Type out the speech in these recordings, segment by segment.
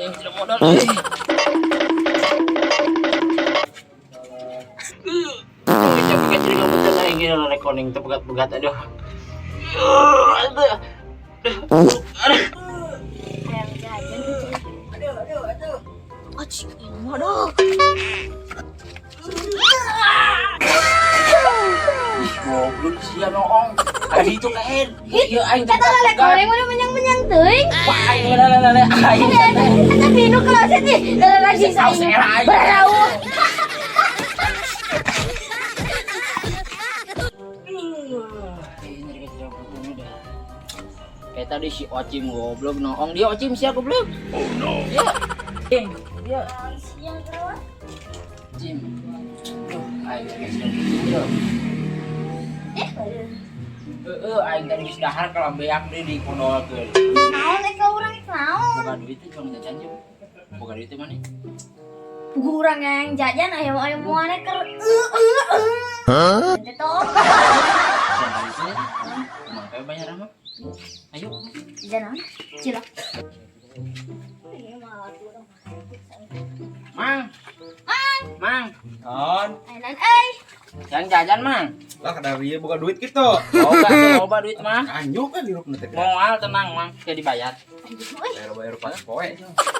Aing tidak modal. Aing rekoning teu pegat-pegat, aduh. Aduh. Aduh. Hayang jajan gitu. Aduh, aduh, aduh. Acik, ini modal. Goblok sia noong. Tadi itu kain. Iya, aing teh Kata lele goreng udah menyang-menyang teuing. Wah, aing lele aing. Eta binu kloset nih. Lele lagi Saus saing. era aing. Berau. Kayak tadi si Ocim goblok noong, dia Ocim sia goblok. Oh no. Ya. Cim, dia Siang keluar. Cim. Duh, aing geus gitu. Eh, Heeh, aing tadi geus dahar kalau beak deui dipondolkeun. Naon eh ka urang eh naon? Boga duit teh cuma jajan jeung. Boga duit teh mana? Pugu urang yang jajan aya aya moal keur eueuh. Teh tong. Jajan tadi teh. Emang kayak bayar mah. Ayo. Jajan naon? Cilok. Ini mah urang. Mang. Mang. Mang. Non, Ainan euy. Yang jajan, Mang. lah kada ieu boga duit kitu. Loba tuh, loba duit mah. Anjuk kan di rupna teh. Moal tenang, Mang. Teu dibayar. Anjing euy. Bayar bayar pas poe.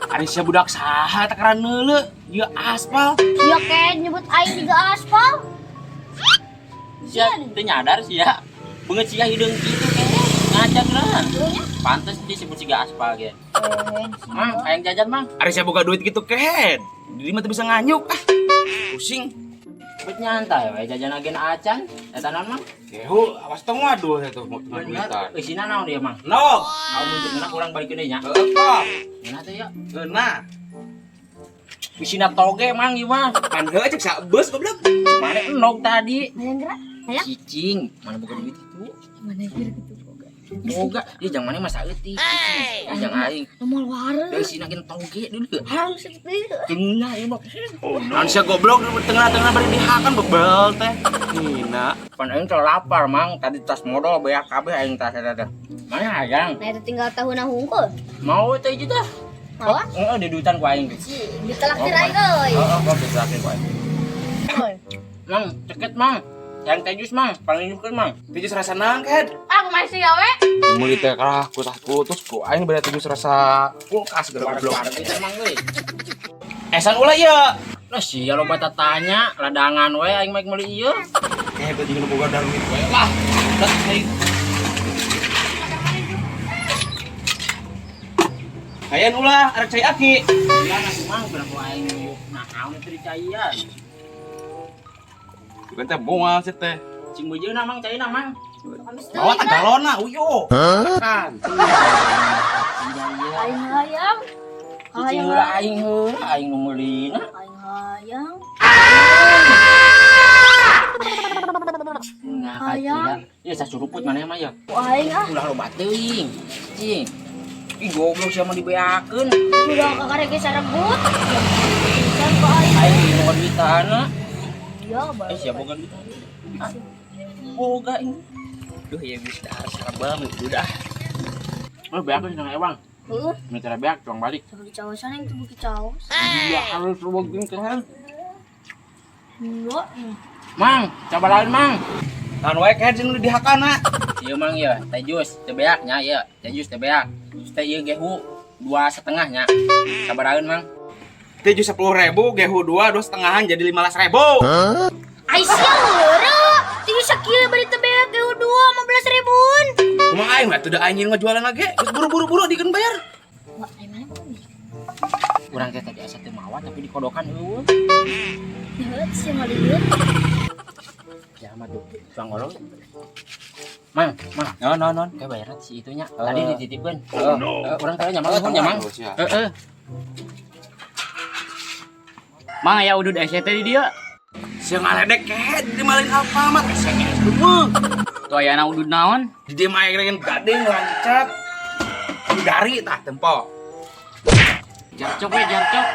Ari sia budak saha takaran neuleu, ieu aspal. Sia kayak nyebut aing juga aspal. Sia teu nyadar sia. Beungeut sia hideung kitu kayaknya. Ngaca geura. Pantes disebut siga aspal ge. Mang, hayang jajan, Mang. Ari sia boga duit kitu kehed. Di mah teu bisa nganyuk ah. Pusing. Bet nyantai we jajan agen acan. Eta naon, Mang? Gehu, awas tong waduh eta mau tengah Bener, duitan. eusina naon dia, Mang? Nog. Aku mun teu ngeunah urang balikeun deui nya. Heeh kok. Ngeunah teh ya. Ngeunah. Eusina toge, Mang, ieu mah. Pan heuh cek sabeus goblok. Mana enog tadi? Hayang gerak. Hayang. Cicing, mana boga duit itu? Mana kira gitu boga. Boga, dia jangan mana masa eutik. Cicing. Jangan aing. Nomor warung. Deui sina gen toge dulu. Harus seperti itu. Tengah ieu mah. Naon sia goblok di tengah-tengah bari dihakan bebel teh. Nina. Pan aing teh lapar, Mang. Tadi tas modal beak kabeh aing tas eta teh. Mana hayang? Nah itu tinggal tahun hungkul. Mau teh ieu teh. Mau? Heeh, di duitan ku aing. Ditelaktir aing euy. Heeh, kok ditraktir ku aing. Mang, ceket, Mang. Yang teh jus, Mang. Panginjukeun, Mang. Teh jus rasa naon kehed? Aku masih gawe. Meuli teh kalah kutah kutus ku aing bade teh jus rasa kulkas gara goblok. Wareg teh Mang euy. Esan ulah ieu. Lah sia loba tatanya, ladangan we aing mah meuli ieu. Kehed teh jeung nu boga duit we lah. Das aing. Hayan ulah arek cai aki. Iya nasi Mang, berapa aing naon teh dicaian. Bukan teh moal sih teh. Cing beujeuna Mang, caina Mang. Bawa teh galona uyo. Kan. Aing hayang. Cicing heula aing heula aing nu meulina. Aing hayang. Nah, Hayang. Ya sasuruput maneh mah ya. Ku aing ah. Ulah loba teuing. Cicing. Ih goblok sia mah dibeakeun. Udah kakak ge sarebut. Pisan ku aing. Aing boga duitana. Iya, Eh sia boga duit. Ah, boga ini. Duh ya geus dahar sarabam udah. Oh, beakeun cenah ewang. Heeh. Mitra beak cuang balik. Bukit caosan yang tuh bukit caos. Iya harus ruwegin keren. Enggak. Mang, coba lain Mang. Naon wae kehed jeung nu dihakana. Iya Mang ya, teh jus, teh beak nya ya, teh jus teh beak. Terus teh ieu gehu 2,5 nya. Sabaraheun Mang? Teh jus 10.000, gehu 2, 2 setengahan jadi 15.000. Ai sia heureuh. Tiga sakieu bari teh beak gehu 2 15 ribuan. Kumaha aing mah teu da aing ngajualan lagi. Geus buru-buru buru dikeun bayar. Wah, ai mana pun. Urang teh tadi asa teu mawa tapi dikodokan eueuh. Heuh, sia ngalieu. Ya mah tuh, cuang golong. Mang, Mang, Non non non. kayak bayarna si itunya. Tadi dititipkeun. Heeh. Urang teh nya Mang, nya Mang. Heeh. Mang aya udud SCT di dieu. Sia ngaledek kehed di malin Alfamart SMS dulu. Tuh ayana udud naon? Di dieu mah aing gading lancat. Gari tah tempo. Jarcok we jarcok.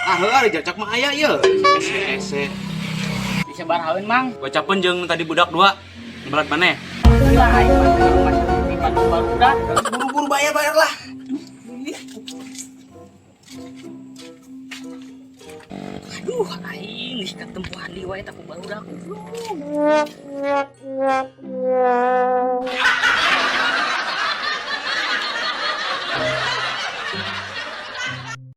Ah heuh ari jarcok mah aya ieu. SC. Disebarahaeun Mang. Gocapeun jeung tadi budak dua. Berat maneh. Lah aing mah masih di Bandung barudak. Buru-buru bayar-bayar lah. Duh, aing geus katempuhan deui wae tak ku barudak goblok.